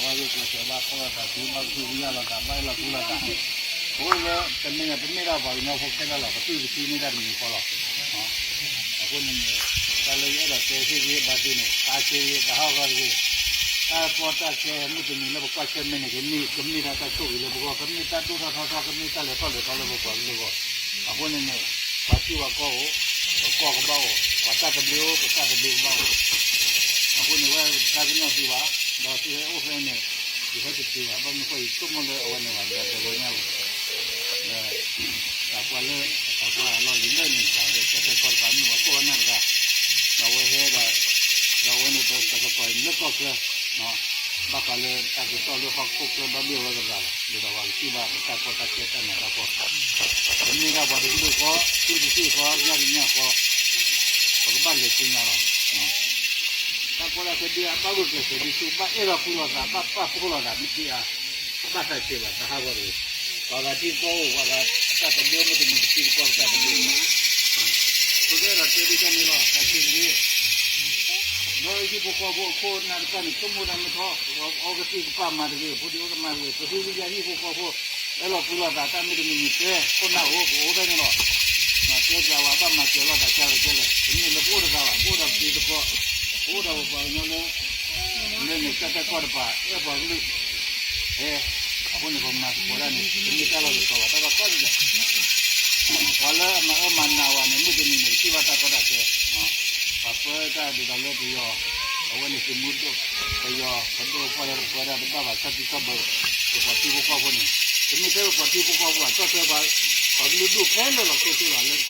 ဘၣ်ဂုာ်ကျဲးစၢးဘၣ်ဖှီၣ်လိာ်သးသု ဘၣ်ကဟုကယာ်လိာ်သး ဘၣ်အဲၣ်လီၤကွံလိာ်သး, အဃိလၢ တမ့ၢ်န့ၣ် ပမ့ၢ်ဒၣ်ပှၤကညီဖိခဲလၢာ်လီၤ ပသူၣ်ကသံမ့ၢ်တၢ်တမံၤဃီလီၤ. အဃိန့ၣ်န့ၣ် တၢ်လၢယအဲၣ်ဒိးတဲဟ့ၣ်ဂံၢ်ဟ့ၣ်ဘါသုန့ၣ် တၢ်ဆၢဂ့ၤတၢ်ဟးဂီၤတဂ့ၤ, တၢ်ကီတၢ်ခဲမုၢ်တနံၤလၢပကွၢ်ဆၢၣ်မဲာ်န့ၣ် ကမ့ၢ် ကမ့ၢ်ဒၣ်တၢ်ဆိၣ်ဂ့ၤလၢပဂီၢ် ကမ့ၢ်တၢ်ဒိၣ်ထီၣ်ထီထီၣ် ကမ့ၢ်တၢ်လဲၤထီၣ်လဲၤထီလၢပပှၤကလုာ်အဂီၢ်, အဃိန့ၣ်န့ၣ် ပှၤထံပှၤကီၢ်အိၣ်, ပကီၢ်ကဘၣ်အိၣ်, ပှၤတၢ်သဘျ့အိၣ် ပတၢ်သဘျ့ကဘၣ်အိၣ်, အဃိန့ၣ်ဝဲတၢ်ကနီၣ်သံဘၣ်, ဒီးသုဟဲအိၣ်ဖဲန့ၣ် ယဟဲတတုၤဘၣ် ဘၣ်မနုၤဃိယဆိကမိၣ်လၢအဝဲန့ၣ်ဘၣ် ဒီးတဲဝဲညါဝဲ ဒီး သးပှၢ်လၢ သးပှၢ်အလီၢ်လံၤလၢန့ၣ် သးဒီးကဲတဲကီၢ်တပၤမုၢ်ဝဲကိၢ်ဝဲနၢ်တဂၤ, ဒီးအဝဲဟဲဒီး ဒီးအဝဲန့ၣ်ပကကိးအံၤလၢကီၢ်ချၢ, ဘၣ်ဃးလၢတၢ်ကစီၣ်လၢဟီၣ်ခိၣ်ချၢဘၣ်ဘ့ၣ်အဝဲကရၤလီၤ ဒ်သိးပှၤကထံၣ်ဘၣ်ပတၢ်ကီတၢ်ခဲတၢ်နးတၢ်ဖှီၣ်, ပမ့ၢ်ဒၣ်ပှၤတကလုာ်ဃီ သုတသ့ၣ်ဃီ ညါတညါဃီ ပကဘၣ်လဲၤဆူညါလီၤ. တၢ်ကီတၢ်ခဲဒ်အဘၣ်ဂုာ်ကျဲးစၢးဒ်ဆူ ဘၣ်အဲၣ်လီၤကွံလိာ်သး ဘၣ်ပာ်ဖှိၣ်လိာ်သး မ့ၢ်ဒ်အါ ဘၣ်သးဆဲးဘၣ် တဟးဂီၤတဂ့ၤ, ပှၤဂၤထံကီၢ်အိၣ် ပှၤဂၤအတၢ်သဘျ့မ့ၢ်တမံၤ ပထံပကီၢ်ပတၢ်သဘျ့န့ၣ်လီၤ. ပကအဲၣ်ဒိးတဲဒ်န့ၣ်လီၤ သးဆံးတဂ့ၤ, ဒီးဟံၣ်ဖိဃီဖိအခိၣ်အနၢ်တဖၣ်န့ၣ် ဆိကမိၣ်တၢ်မ့ၢ်ထီၣ် အီကသံၣ်ကပၢ်မၤတဂ့ၤ ဖိဒံဖိကမၤတဂ့ၤ ပဃုကယာ်ဟံၣ်ဖိဃီဖိ အဲၣ်လီၤကွံလိာ်သးတၢ်မ့ၢ်တမံၤမံၤတဲ ခိၣ်နၢ်အိၣ် ပအိၣ်ဖဲန့ၣ်လီၤ. မၤတဲပျးဝဲ ဘၣ်မၤစၢၤလိာ်သးကလဲာ်ကလဲာ် တမ့ၢ်လၢပအိၣ်တဂၤဘၣ် ပအိၣ်ဒီးပတံၤသကိး ပအိၣ်ဒီးပပှၤကညီလၢ လၢန့ၣ် ကဲတဲကီၢ်တပၤ အဲၣ်ပှၤကလုာ် ဟဲ အဃိန့ၣ် ပမၤသကိးတၢ်န့ၣ် တမ့ၢ်တၢ်လီၢ်တတီၤဘၣ် တၢ်လီၢ်ကီၢ်တလဲၣ် ပှၤလၢအမၤအၢမၤနးဝဲန့ၣ် မုၢ်တနံၤန့ၣ် ကထံၣ်ဘၣ်တၢ်ကီတၢ်ခဲ, ပှၤပၢတၢ်ဒ်သိးလၢပယီၤ အဝဲန့ၣ်သုးမုၢ်ဒိၣ် ပယီၤပဒိၣ်ပှၢ်လၢပပၢတၢ်တဘၣ်ဘၣ် ဆီၣ်တံၢ်ဆီၣ်ဘၢ ပပှၤထံဖိကီၢ်ဖိန့ၣ်, တမ့ၢ်ထဲပပှၤထံဖိကီၢ်ဖိဘၣ် ကီၢ်ချၢပှၤ ပှၤကလုာ်ဒူၣ်ခဲလၢာ်လီၤ ဆိၣ်သ့လီၤလၢ